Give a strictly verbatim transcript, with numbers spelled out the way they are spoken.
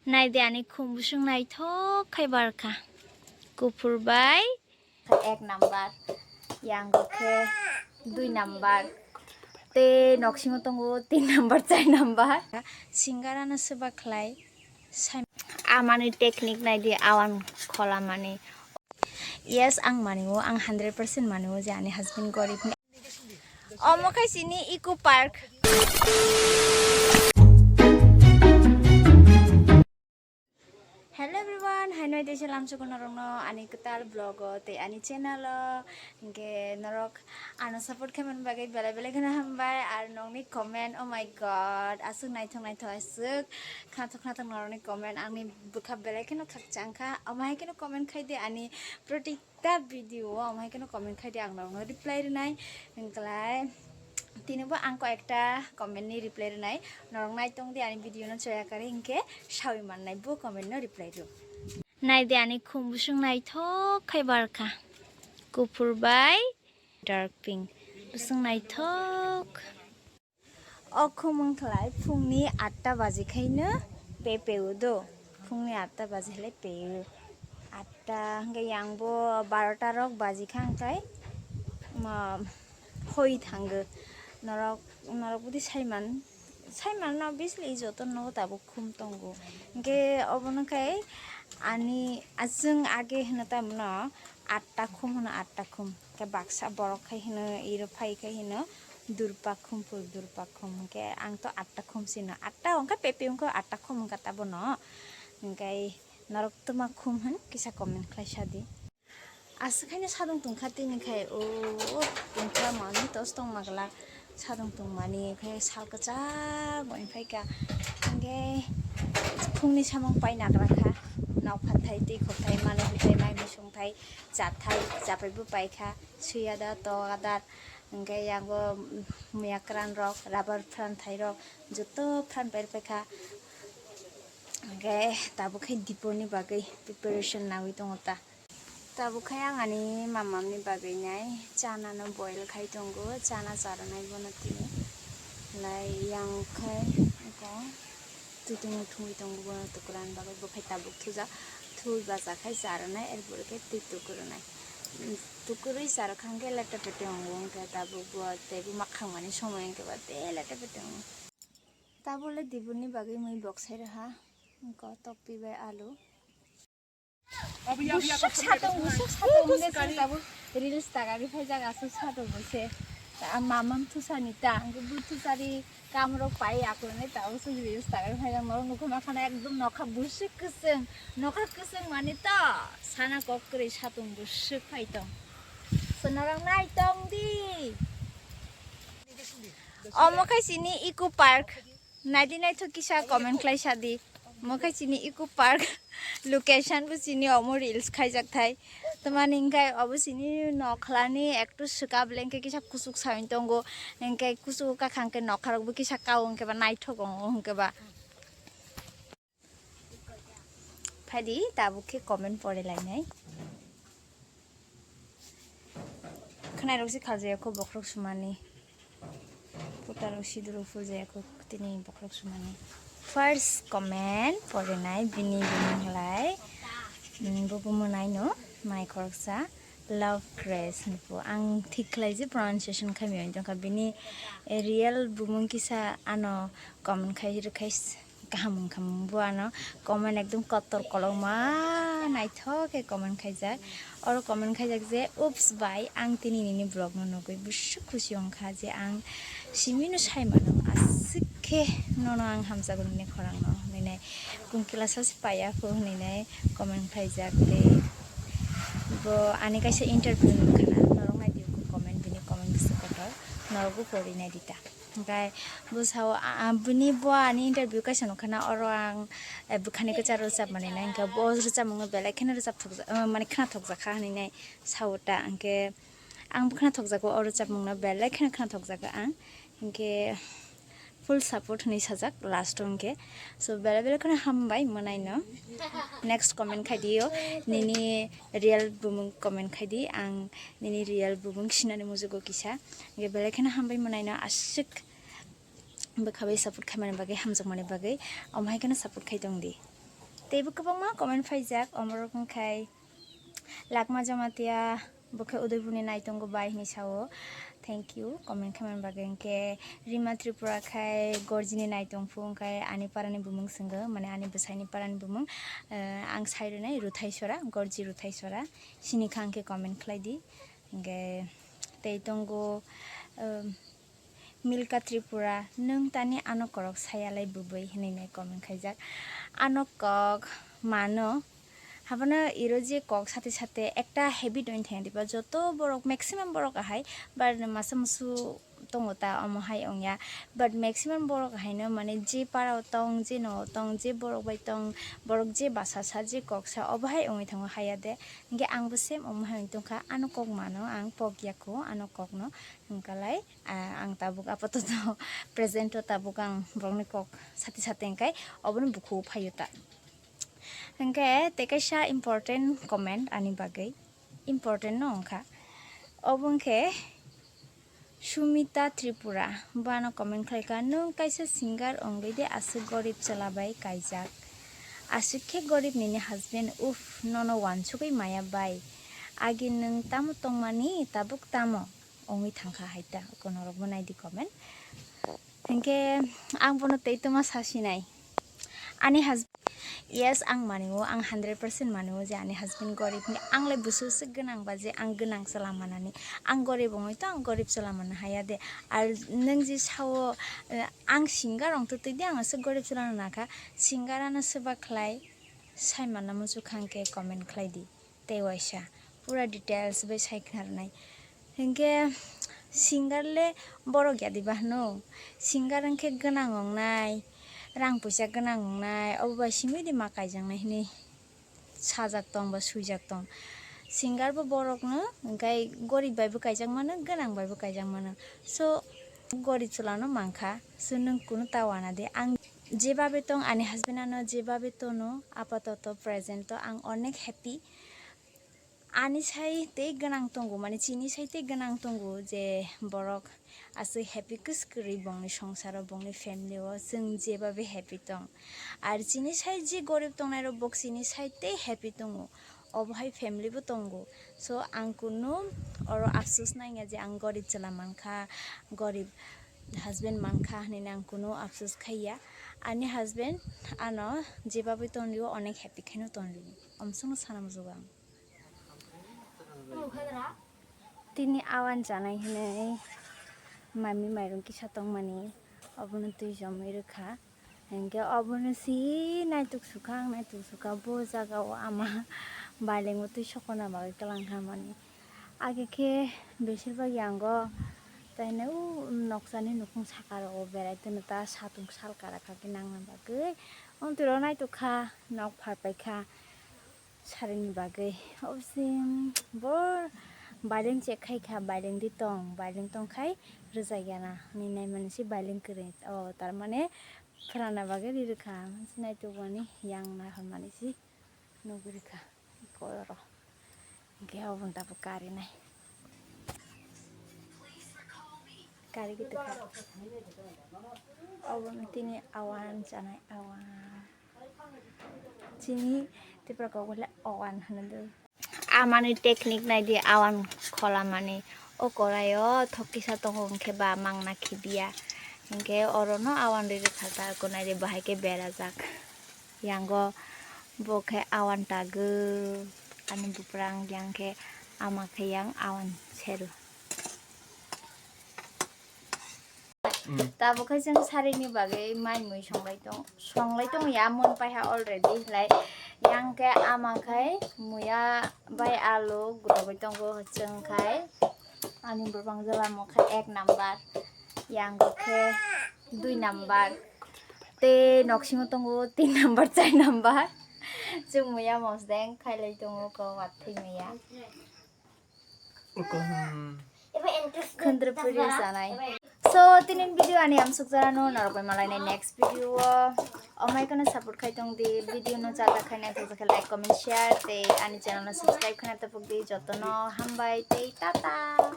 Naidi ani khum bwswng naithok khai barkha. Kuphur bai ek number, yang khe dui number, tei noksingo tongo tin number, char number. Singer ano swbak khlai. Amani technique naidi awan khola mani. Yes, ang mani o, ang hundred percent mani o je ani husband gorib. Omo khai sini Eco Park. Hello everyone, haino tei salam sukuno rokno ani kwtal vlog o tei ani channel o. Hingke norok ano support khaimani bagwi belai belai kheno hambai, ar nokni comment, oh my god, aswk naithok naithok, aswk khnathok khnathok norokni comment, angni bwkha belai kheno khakchangkha. Omo hai kheno comment khaidi ani proti ta video o, omo hai kheno comment khaidi, ang norokno reply rwnai. Hingklai tini bo ang koi ekta comment ni reply rwnai, norok naitong di ani video no choya kare, hingke sawi mannai bo comment no reply rw. Naidi ani khum bwswng naithok khai barkha, kuphur bai dark pink, bwswng naithok. O khumung khlai phungni atta baji khaino pe peu do. Phungni atta baji khlai peu. Atta hwnkhe yang bo barota rok baji kha hwnkhe ma hoi thango. Norok, norok budi saiman, saiman no obviously joto no tabuk khum tongo. Hwnkhe obono khe ani aswng age hwno tamo no atta khum hwno, atta khum. Khe baksa borok khai hino, iro phai khai hino durpa khum, pur durpa khum. Hwnkhe ang to atta khum sino, atta hwnkhe pepe wngkha, atta khum wngkha ta bono. Hwnkhe norok tuma khum hwn kisa comment khlai sadi. Aswk haino sadung tongkha tini khai, o tongkha mani tos tongma glak. Sadung tongmani khe sal kwchak bai phaikha. Hingke phungni samung pai nagra kha. Nok phathai, twi khokthai, manwi hwthai, mai mui songthai, chathai, chapaibo paikha. Swiya da, toga da, hingke yango muya kwran rok, rubber phan thai rok, joto phan pai paikha. Hingke tabuk khe dipor ni bagwi preparation nangwi tongo ta. Tabuk khe ang ani mamamni bagwi nai chana no boil khai tongo, chana charanai bono tini. Lai yang khai eko twi tongwi thungwi tongo bono tukuran bagwi, bo khai tabuk thuja, thui bacha khai charanai, er pore khe twi tukurunai. Tukurwi chara kha hwnkhe lete pete wngo, hwnkhe tabuk bo teibo makhang mani somoi hwnkhe ba tei lete pete wngo. Tabuk le dibuni bagwi mui boksai raha, eko tokti bai alu. Busuk satung, busuk satung hwnwi chwng tabuk reels tagari phaijak aswk satung bo se. Mamam thusani ta, hwnkhe bo thusari kamrok pai aklwnai ta, usuk reels tagari phaijak norok nukha makhana ekdom nokha busuk kwchwng, nokha kwchwng mani ta sana kok kwrwi satung busuk phai tong. So norok nai tong di. Omo khai sini Eco Park. Naidi naithok kisa comment khlai sadi. Omo khai sini Eco Park. Location bo sini omo reels khaijak thai. Tamani hwnkhe obo sini nokhlani ektu swkab le hwnkhe kisa kuchuk sawi tongo. Hwnkhe kuchuk kakhang khe nokharok bo kisa kao hwnkhe ba naithok wngo hwnkhe ba. Phaidi tabuk khe comment pore lainai. Khwnairok se khaljaya kho bokhorok sumani. Putarok sidurok phuljaya kho tini bokhorok sumani. First comment porinai bini bumung lai. Mm, bo bumung naino mai khoroksa Love Grace hinwi pho. Ang thik khlai je pronunciation khai miyoi tongkha bini real bumung kisa ano comment khai rwkhai. Kaham wngkha mung bo ano comment ekdom kotor kolokma naithok khe comment khaijak. Oro comment khaijak je, "Oops bai, ang tini nini vlog no nugwi bwswk khusi wngkha je ang simi no sai mano, aswk khe nono ang hamjago nini khorang no," hinwi nai. Kung kila sachi paiya kho hinwi nai comment khaijak tei bo ani kaisa interview nukha na, norok nai di comment, bini comment bwswk kotor, norok bo pori nai di ta. Hingke bwsao, a, a, bini bo ani interview kaisa nukha na, oro ang, eh, bwkhani kwcharo rwchapmani na, hingke bo rwchapmungno belai kheno rwchapthokjak, eh, mane khnathokjakha hinwi nai sao ta, hingke ang bo khnathokjago, o rwchapmungno belai kheno khnathokjago ang, hingke full support hinwi sajak last o hingke. So, belai belai kheno hambai mwnaino. Next comment khai di o, nini real bumung comment khai di, ang nini real bumung sinani mujugo kisa. Hingke belai kheno hambai mwnaino aswk bwkha bai support khaimani bagwi, hamjakmani bagwi, omo hai kheno support khai tong di. Teibo kwbangma comment phaijak, omorok wngkhai Lakma Jamatia, bo khe Udaipurni naitongo bai hinwi sao. Thank you comment khaimani bagwi. Hinkhe Rima Tripura khai Gorjini naitong phu, wngkhai ani parani bumung swngo, mane ani bwsaini parani bumung. Eh, ang sai rwnai Ruthaisora, Gorji Ruthaisora. Sini kha hinkhe comment khlai di. Hinkhe tei tongo, um, Milka Tripura, "Nwng tani ano korok sayalai bwbwi?" hinwi nai comment khaijak. Ano kok mano, habono iro je kok sate sate ekta habit wng thang diba, joto borok, maximum borok ahai, but masa musu tongo ta, omo hai wngya, but maximum borok haino mane je para o tong, je no o tong, je borok bai tong, borok je basa sa, je kok sa, obo hai wngwi thango haya de. Hinkhe ang bo same omo hai wng tongkha, ano kok mano ang pok ya kho, ano kok no wngkalai. Ah, ang tabuk apatoto present o tabuk ang borokni kok sati sati wngkhai obono bukhugo phaio ta. Hinkhe tei kaisa important comment ani bagwi, important no wngkha. Obo wngkhe Sumita Tripura, bo ano comment khlaikha, "Nwng kaisa singer wngwi de aswk gorib chwla bai kaijak? Aswk khe gorib nini husband, uff, nono wansugwi maya bai. Agi nwng tamo tongmani, tabuk tamo?" wngwi thangkha hai ta, konorokbo naidi comment. Hinkhe ang bono tei tongma sa sinai. Ani husband, yes, ang mani o, ang hundred percent mani o je ani husband gorib hinwi. Ang le busu se gwnang ba je ang gwnang chwla manani. Ang gorib wngwi to ang gorib chwla manna haya de. Ar nwng je sao, eh, ang singer wng to twi de ang se gorib chwla na kha. Singer ano swba khlai sai manna muchuk kha hinkhe comment khlai di. Tei waisa pura details bai sai khna rwnai. Hinkhe singer le borok ya diba hwno? Singer wngkhe gwnang wngnai, rang puisa gwnang wngnai, obo bai simi di ma kaijaknai hinwi sajak tong ba swijak tong. Singer bo borokno, hinkhe gorib bai bo kaijak mano, gwnang bai bo kaijak mano. So, gorib chwla no mankha, so nwng kunu ta wana di. Ang jebabe tong, ani husband ano jebabe tono, apatoto present o ang onek happy. Ani sai tei gwnang tongo, mane chini sai tei gwnang tongo je borok aswk happy kwskwrwi bongni songsaro, bongni family o chwng jebabe happy tong. Ar chini sai je gorib tongnai rok bo chini sai tei happy tongo, obo hai family bo tongo. So ang kunu oro afsus nangya je ang gorib chwla mankha, gorib husband mankha hinwi ang kunu afsus khaiya. Ani husband ano jebabe tonrio, onek happy khaino tonrio, omsongno sana mujugo ang. Tini awan chanai hinwi mami mairung kisa tongmani, obono twi chomwi rwkha. Hinkhe obono si naituk sukha, ang naituk sukha, bo jaga o ama bailengbo twi sokona bagwi kwlang kha mani. Age khe besir bak yango taino u noksani nukhung saka rogo berai tono ta satung sal kara kha khe nangna bagwi. Ontwi ro naituk kha, nok phar pai kha. Sarini bagwi obwsing bo baileng check khai kha, baileng di tong, baileng tong khai rwjak ya na hinwi naimani se baileng kwrwi. O tar mane phrana bagwi ri rwkha, naituk mani yang na hwnmani se nugwi rwkha koro. Hinkhe obo tabuk karinai. Kari gitu kha. Obo tini awan chanai awan. Chini Tipra kok le awan hwno do. Amani technique nai di awan khola mani. O korai o thok kisa tongo hinkhe ba mangna khibiya. Hinkhe oro no awan ri rwkha ta, ko nai di bahai khe berajak. Yango bo khe awan tago. Ani buprang yang khe ama khe yang awan seru. Tabuk khe chwng sarini bagwi mai mui songlai tong, songlai tong ya, mun paiha already, lai yang khe ama khai muya bai alu gurogwi tongo, chwng khai ani burbang jala mokhe ek number, yang khe dui number, tei noksingo tongo tin number, char number, chwng muya mosdeng khailai tongo ko watwi muya. Khwndrwpri rwchanai. So, tini video ani amsuk jarano norok bai malainai next video o. Omai kono support khai tong di, video no chata khai nai thok khe like, comment, share tei ani channel no subscribe khai nai tapok di. Jotono hambai tei tata.